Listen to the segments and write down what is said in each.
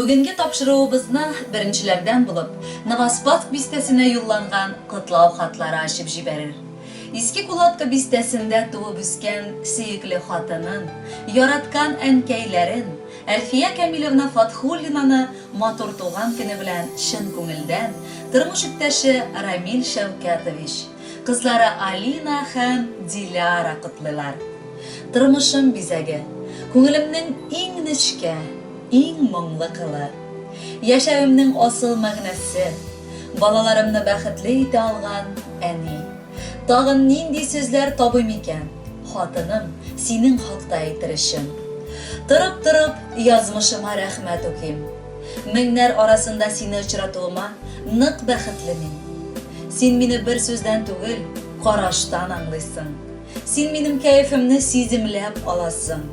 Бүгенге тапшыруыбызны беренчеләрдән булып Новоспасск бистәсенә юлланган котлау хатлары ачып җибәрер. Иске Кулатка бистәсендә туып үскән сөекле хатынын, яраткан әнкәйләрен, Әлфия Кәмилевна Фатхуллинаны матур туган көне белән чын күңелдән тормыш иптәше Рамил Шәүкәтович, кызлары Алина һәм Диляра котлыйлар. Тормышым бизәге, күңелемнең иң нечкә, иң моңлы кылы. Яшәвемнең асыл мәгънәсе, балаларымны бәхетле итә алган әни. Тагын нинди сүзләр табыйм икән, хатыным, синең хакта әйтер өчен. Торып-торып, язмышыма рәхмәт укыйм. Меңнәр арасында сине очратуыма нык бәхетле мин. Син мине бер сүздән түгел, караштан аңлыйсың. Син минем кәефемне сиземләп аласың.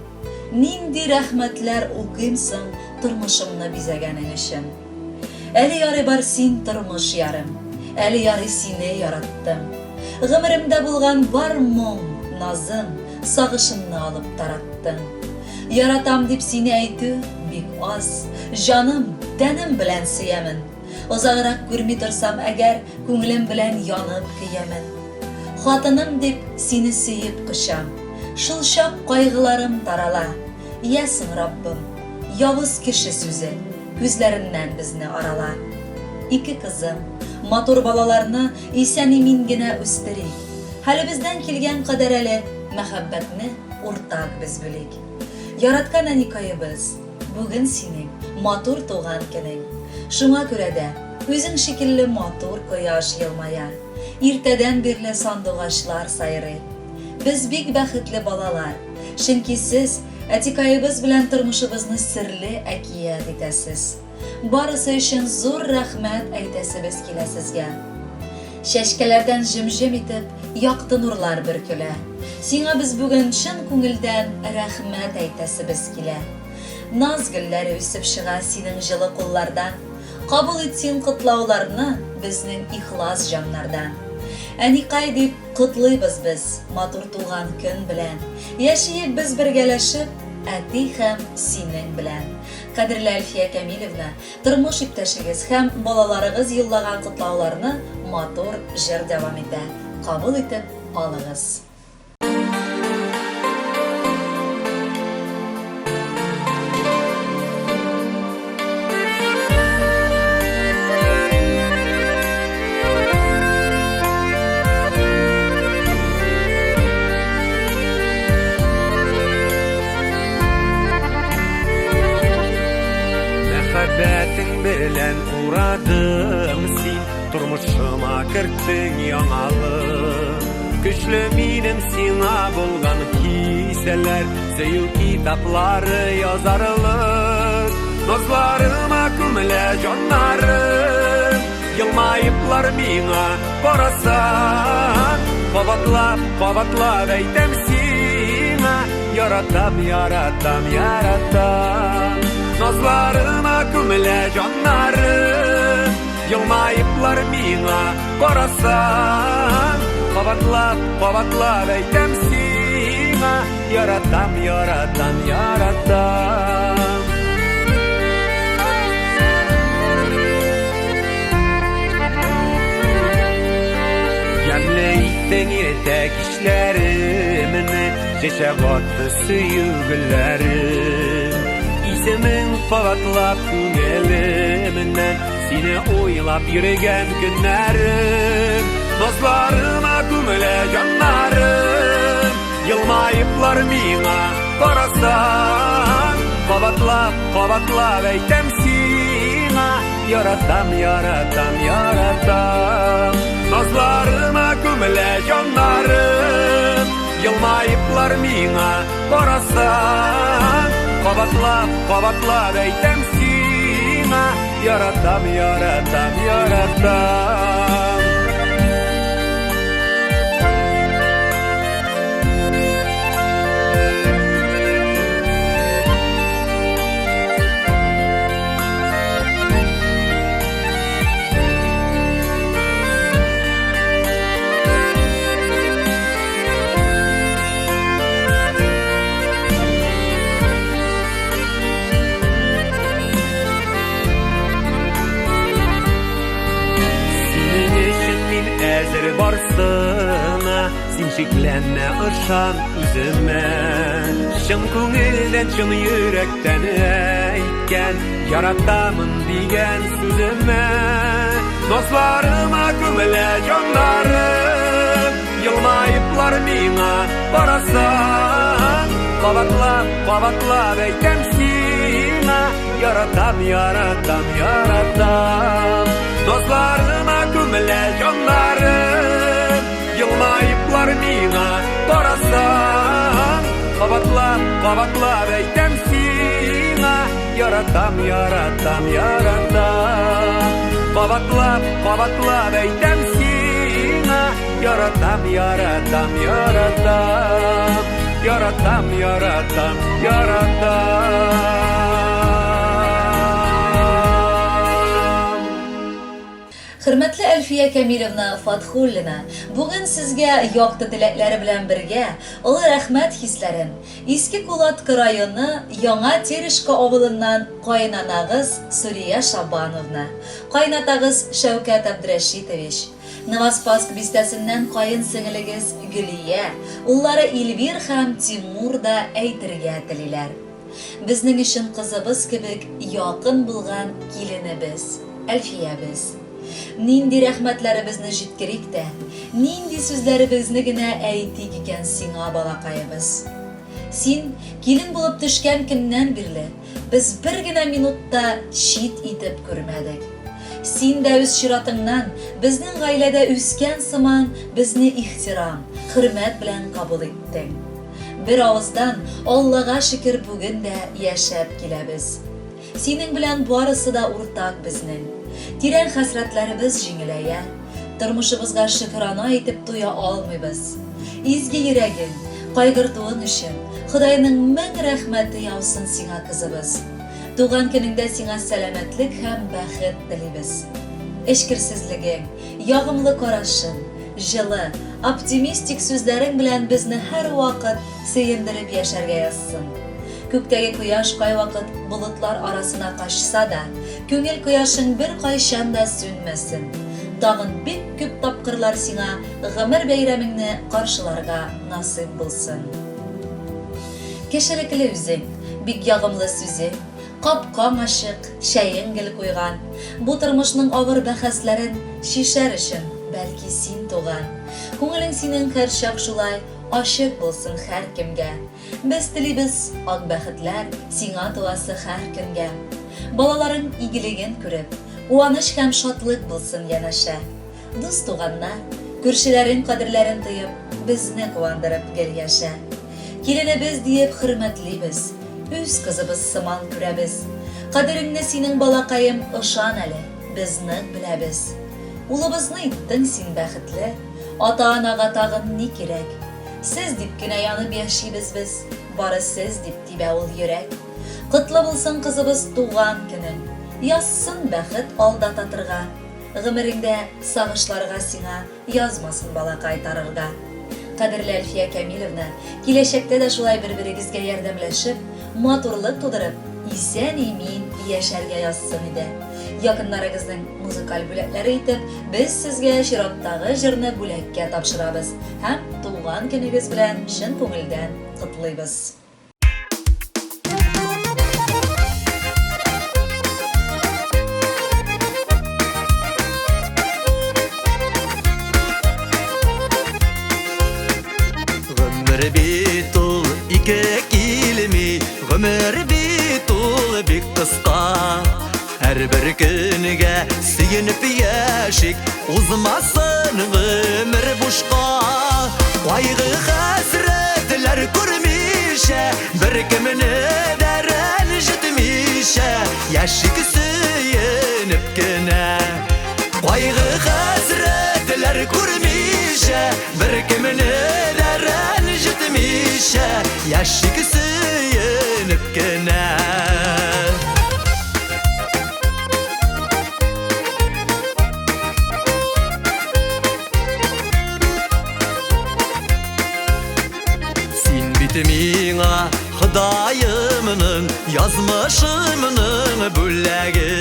Нинди рәхмәтләр укыйм соң тормышымны бизәгәнең өчен. Әле ярый бар син тормыш ярым, Әле ярый сине яраттым. Гомеремдә булган бар моң, назым, Сагышымны алып тараттың. Яратам дип сине әйтү бик аз, Җаным, тәнем белән сөямен. Озаграк күрми торсам әгәр, Күңелем белән янып көямен. Хатыным дип сине сөеп кочам, Шул чак кайгыларым тарала. Йә соң, Раббым, явыз кеше сүзе Күзләреннән безне арала. Ике кызым, матур балаларны Исән-имин генә үстерик. Хәлебездән килгән кадәр әле Мәхәббәтне уртак без бүлик. Яраткан әникаебыз, бүген синең Матур туган көнең. Шуңа күрә дә, үзең шикелле Матур кояш елмая. Иртәдән бирле сандугачлар сайрый. Без бик бәхетле балалар, чөнки сез әтикаебыз белән тормышыбызны серле әкият итәсез. Барысы өчен зур рәхмәт әйтәсебез килә сезгә. Чәчкәләрдән җем-җем итеп якты нурлар бөркелә. Сиңа без бүген чын күңелдән рәхмәт әйтәсебез килә. Наз гөлләре үсеп чыга синең җылы куллардан. Кабул ит син котлауларны безнең ихлас җаннардан. Әникай дип котлыйбыз без матур туган көн белән. Яшиек без бергәләшеп, әти һәм синең белән. Кадерле Әлфия Кәмилевна, тормыш иптәшегез һәм балаларыгыз юллаган котлауларны матур җыр дәвам итә. Кабул итеп алыгыз. Мәхәббәтең белән урадың син, тормышыма керттең яңалык. Көчле минем сиңа булган хисләр, сөю китаплары язарлык. Назларыма күмелә җаннарым, елмаеплар миңа карасаң. Кабатлап, кабатлап әйтәм сиңа, яратам, яратам, яратам. Назларыма күмелә җаннарым, елмаеплар миңа карасаң. Кабатлап, кабатлап әйтәм сиңа, яратам, яратам, яратам. Ямьле иттең иртә кичләремне, чәчәк атты сөю гөлләре. Исемең кабатлап күңелемнән, сине уйлап йөргән көннәрем. Назларыма күмелә җаннарым, елмаеплар миңа карасаң. Кабатлап, кабатлап әйтәм сиңа, яратам, яратам, яратам. Назларыма күмелә җаннарым, елмаеплар миңа карасаң. Кабатлап, кабатлап әйтәм сиңа, яратам, яратам, яратам. Син шикләнмә, ышан үземә. Чын күңелдән, чын йөрәктән әйткән, яратамын дигән сүземә. Дусларыма күмелә җаннарым, елмаеплар миңа карасаң. Кабатлап, кабатлап әйтәм сиңа, яратам, яратам, яратам. Дусларыма күмелә җаннарым, елмаеплар миңа карасаң. Кабатлап, кабатлап әйтәм сиңа, яратам, яратам, яратам. Кабатлап, кабатлап әйтәм сиңа, яратам, яратам, яратам. Яратам, яратам, яратам. Хөрмәтле Әлфия Кәмилевна Фатхуллина, бүген сезгә якты теләкләре белән бергә олы рәхмәт хисләрен Иске Кулаткы районы Яңа Терешка авылыннан каенанагыз Сурия Шабановна, каенатагыз Шәүкәт Абдрәшитович, Новоспасск бистәсеннән каен сеңелегез Гөлия, уллары Илвир һәм Тимур да әйтергә телиләр. Безнең өчен кызыбыз кебек якын булган киленебез, Әлфиябез. Нинди рәхмәтләребезне җиткерик тә, нинди сүзләребезне генә әйтик икән сиңа, балакаебыз. Син килен булып төшкән көннән бирле без бер генә минут та чит итеп күрмәдек. Син дә үз чиратыңнан безнең гаиләдә үскән сыман безне ихтирам, хөрмәт белән кабул иттең. Бер авыздан, Аллага шөкер, бүген дә яшәп киләбез. Синең белән барысы да уртак безнең. Тирән хәсрәтләребез җиңеләя. Тормышыбызга шөкерана итеп туя алмыйбыз. Изге йөрәгең, кайгыртуың өчен Ходайның мең рәхмәте яусын сиңа, кызыбыз. Туган көнеңдә сиңа сәламәтлек һәм бәхет телибез. Эчкерсезлегең, ягымлы карашың, җылы, оптимистик сүзләрең белән безне һәрвакыт сөендереп яшәргә язсын. Күктәге кояш кайвакыт болытлар арасына качса да, күңел кояшың беркайчан да сүнмәсен. Тагын бик күп тапкырлар сиңа гомер бәйрәмеңне каршыларга насыйп булсын. Кешелекле үзең, бик ягымлы сүзең, Капкаң ачык, чәең гел куйган. Бу тормышның авыр бәхәсләрен Чишәр өчен, бәлки, син туган. Күңелең синең һәрчак шулай Ачык булсын һәркемгә. Без телибез ак бәхетләр Сиңа туасы һәр көнгә. Балаларың игелеген күреп, Куаныч һәм шатлык булсын янәшә. Дус-туганнар, күршеләрең кадерләрен тоеп, безне куандырып гел яшә. Киленебез диеп хөрмәтлибез, үз кызыбыз сыман күрәбез. Кадереңне синең, балакаем, ышан әле, без нык беләбез. Улыбызны иттең син бәхетле, ата-анага тагын ни кирәк? Сез дип кенә янып яшибез без, бары сез дип тибә ул йөрәк. Котлы булсын, кызыбыз, туган көнең, язсын бәхет алда татырга. Гомереңдә сагышларга сиңа язмасын балакай тарырга. Кадерле Әлфия Кәмилевна, киләчәктә дә шулай бер-берегезгә ярдәмләшеп, матурлык тудырып, исән-имин яшәргә язсын иде. Якыннарыгызның музыкаль бүләкләре итеп, без сезгә чираттагы җырны бүләккә тапшырабыз һәм туган көнегез белән чын күңелдән котлыйбыз. Гомер бит ул ике килми, гомер бит ул бик кыска. Һәрбер көнгә сөенеп яшик, узмасын гомер бушка. Кайгы хәсрәтләр күрмичә, беркемне дә рәнҗетмичә, яшик сөенеп кенә. Кайгы хәсрәтләр күрмичә, беркемне дә рәнҗетмичә, яшик сөенеп кенә. Син бит миңа Ходаемның, язмышымның бүләге.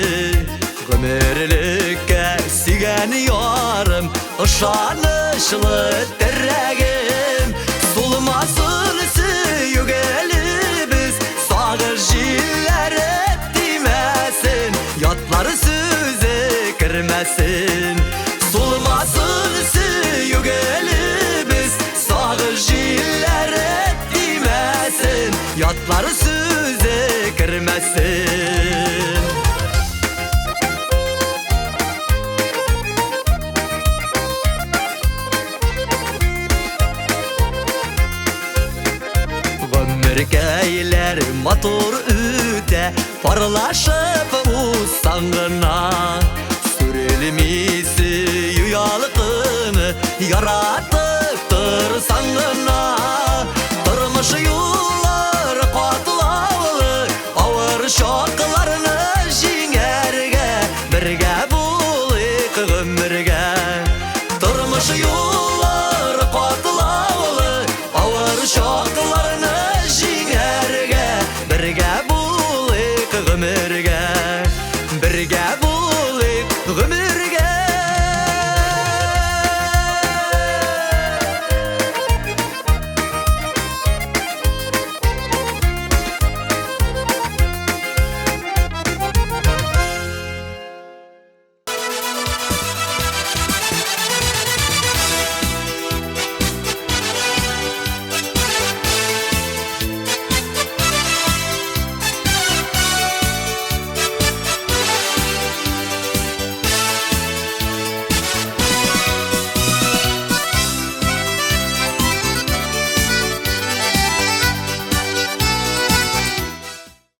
Гомерлеккә сөйгән ярым, Ышанычлы терәгем. Сулмасын сөю гөлебез, Сагыш җилләре тимәсен, Ятлар сүзе кермәсен. Сулмасын сөю гөлебез, Сагыш җилләре тимәсен, Ятлар сүзе кермәсен. Гомеркәйләр матур үтә, Парлашып узсаң гына. Сүрелми сөю ялкыны, Яратып торсаң.